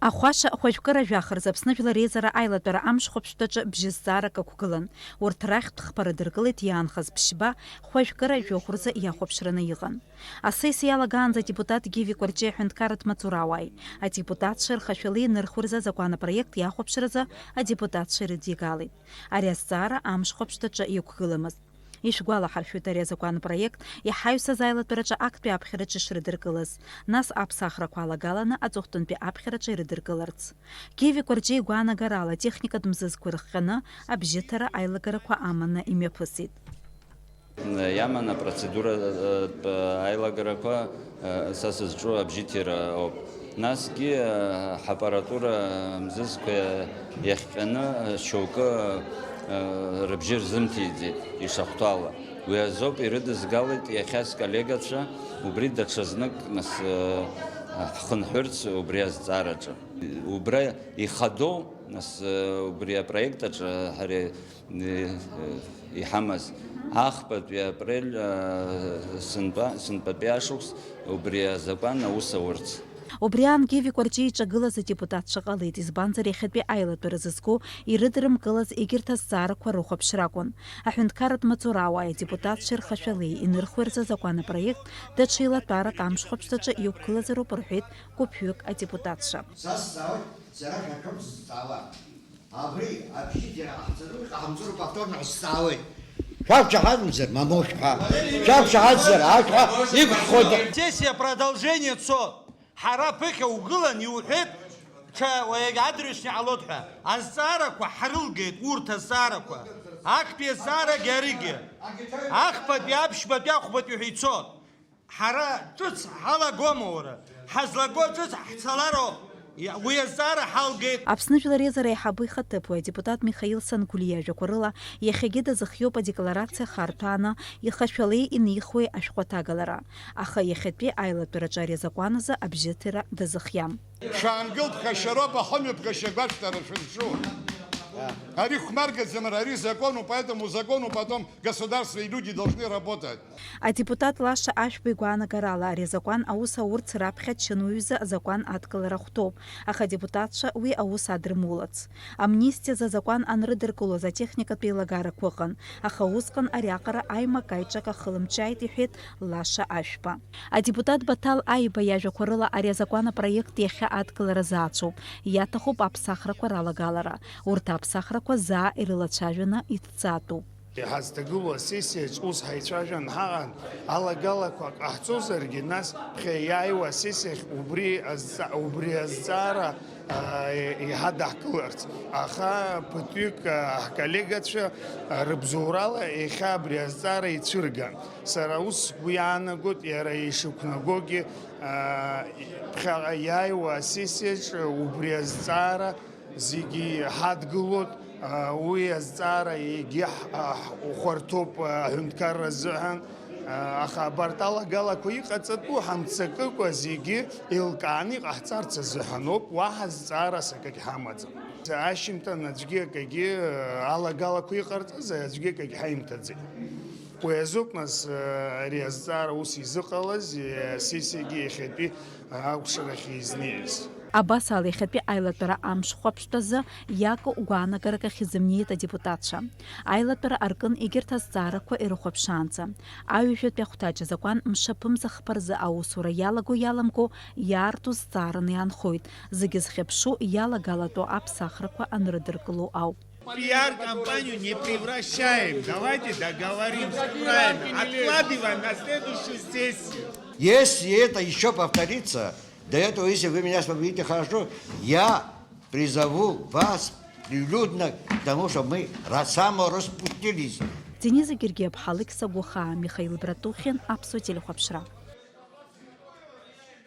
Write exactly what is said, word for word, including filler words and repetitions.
Ахәаша хәажәкыра жәаха рзы Аԥсны Жәлар Реизара аилатәара амш хәаԥштәаҿы бжьы зҵаарак ықәгылан. Урҭ рахьтә хԥа рыдыркылеит иаанхаз ԥшьба, хәажәкыра жәохә рзы иахәаԥшраны иҟан. Асессиа иалагаанӡа адепутат Гиви Кәарҷиа аҳәынҭқарратә маҵурауааит. Адепутатцәа рхашәала инырхәо рзы азакәан апроект иахәаԥшразы адепутатцәа ирыдигалеит. Ари азҵаара амш хәаԥштәаҿы иқәгыламызт. Ишәгәалаҳаршәоит ари азакәан проект иҳаҩсыз аилатәараҿы актәи аԥхьараҿы ишрыдыркылаз, нас аԥсахрақәа алагаланы аҵыхәтәантәи аԥхьараҿы ирыдыркыларц. Гиви Кәарҷиа игәаанагарала, атехникатә мзызқәа ирыхҟьаны абжьыҭара аилагарақәа аманы имҩаԥысит. Иаман апроцедуратә аилагарақәа, са сызҿу абжьыҭира ауп. Насгьы ҳапаратура мзызқәа иахҟьаны шьоукы рыбжьы рзымҭеиӡеит ишахәҭала. Уи азоуп ирыдызгалеит иахьа сколлегацәа, убри даҽазнык нас ҳхынҳәырц убри азҵаараҿы. Убра ихадоу, нас, убри апроект аҿы ҳара иҳамаз, ахԥатәи апрель, сынтәа-, сынтәатәи ашықәс убри азакәан аус аурц. Убри аан Гиви Кәарҷиа иҿагылаз адепутатцәа ҟалеит, избанзар, иахьатәи аилатәара зызку ирыдрымкылаз егьырҭ азҵаарақәа рыхәаԥшра акәын. Аҳәынҭқарратә маҵурауааи адепутатцәеи рхашәалеи инырхуа рзы азакәан апроект даҽа еилатәарак амш хәаԥштәаҿы иқәгылазароуп рҳәеит гәыԥҩык адепутатцәа. Са сзаауеит, сара шәа шәоуп сызҵаауа. Абри абжьыҭира ҟаҳҵаны уи ҟаҳамҵароуп, повторно ҳзҵаауеит. Шәақәшаҳаҭымзар, мамоу шәҳәа. Шәақәшаҳаҭзар, ашәҳәа иқәшәхоит. Сессиа продолжение цо. Ҳара ԥыхьа угылан иуҳәеит, ҽа уаҩ адырҩаҽны иҟалоит ҳәа. Азҵаарақәа ҳрылгеит, урҭ азҵаарақәа. Актәи азҵаарагьы аригьы. Ахԥатәи, аԥшьбатәи, ахәбатәи ҳәа ицо. Ҳара ҿыц ҳалагома, уара? Ҳазлаго ҿыц ҳцалароуп. Иа-, уи азҵаара ҳалгеит. Аԥсны Жәлар Реизара аиҳабы ихаҭыԥуаҩ адепутат Михаил Сангәлиа иажәақәа рыла, иахьагьы дазыхиоуп адекларациа харҭәааны ихашәалеи инихуеи ашәҟәы аҭагалара. Аха иахьатәи аилатәараҿы ари азакәан азы абжьыҭира дазыхиам. Шаангыл ԥхашьароуп, ахымҩаԥгашьа агәашәҭара шәызҿу. Ари хәмаргаӡам, ари закону, поэтому закону потом государство и люди должны работать. Адепутат Лаша Ашәба игәаанагарала, ари азакәан аус аурц раԥхьа ачынуаҩ изы азакәан адкылара ахәҭоуп, аха адепутатцәа уи аус адрымулац. Амнистиа азы азакәан анрыдыркылоз атехникатә еилагарақәа ыҟан, аха усҟан ариаҟара аимак-аиҿак ахылымҿиааит, иҳәеит Лаша Ашәба. Адепутат Баҭал Аиба иажәақәа рыла, ари азакәан апроект иахьа адкылара заацәоуп, иаҭахуп аԥсахрақәа ралагалара. Урҭ аԥсахрақәа заа ирылацәажәаны иҭҵаатәуп. Иҳазҭагылоу асессиаҿ ус ҳаицәажәан ҳаҟан, алагалақәа ҟаҳҵозаргьы, нас ԥхьа иааиуа асессиахь убри азҵа-, убри азҵаара, аа, еиҳадаҳкыларц. Аха ԥыҭҩык, аа, ҳколлегацәа, аа, рыбзоурала иахьа абри азҵаара ицәырган. Сара ус сгәы иаанагоит, иара ишықәнагогьы, аа, ԥхьаҟа иааиуа асессиаҿ убри азҵаара зегьы ҳадгылоит, уи азҵаара егьи ҳ-, ҳхәарҭоуп аҳәынҭқарра азыҳәан, аха абарҭ алагалақәа иҟаҵатәу ҳамццакыкәа зегьы еилкааны иҟаҳҵарц азыҳәаноуп, уаҳа зҵаарас акагь ҳамаӡам. Ашьыжьымҭан аӡәгьы акагьы, алагалақәа иҟарҵаз аӡәгьы акагь ҳаимҭаӡеит. Уи азоуп, нас, ари азҵаара ус изыҟалаз, асессиагьы иахьатәи акәшарахь изнеиз. Абас ала, иахьатәи аилатәара амш хәаԥштәазы иаку гәаанагарак ахь изымнеит адепутатцәа. Аилатәара аркын егьырҭ азҵаарақәа ирыхәаԥшаанӡа. Аҩажәатәи ахәҭаҷ азакәан мшаԥымза хԥа рзы аусура иалаго-иаламго иаарту зҵаараны иаанхоит, зегьы зхьыԥшу иалагалатәу аԥсахрақәа анрыдыркыло ауп. Пиар-компанию не превращаем. Давайте договоримся правильно. Откладываем на следующую сессию. Если это ещё повторится, до этого, если вы меня освободите, хорошо, я призову вас прилюдно к тому, чтобы мы ра-, самораспустились. Денис Гергиаԥҳа, Алықьса Гәахаа, Михаил Братухин, Аԥсуа телехәаԥшра.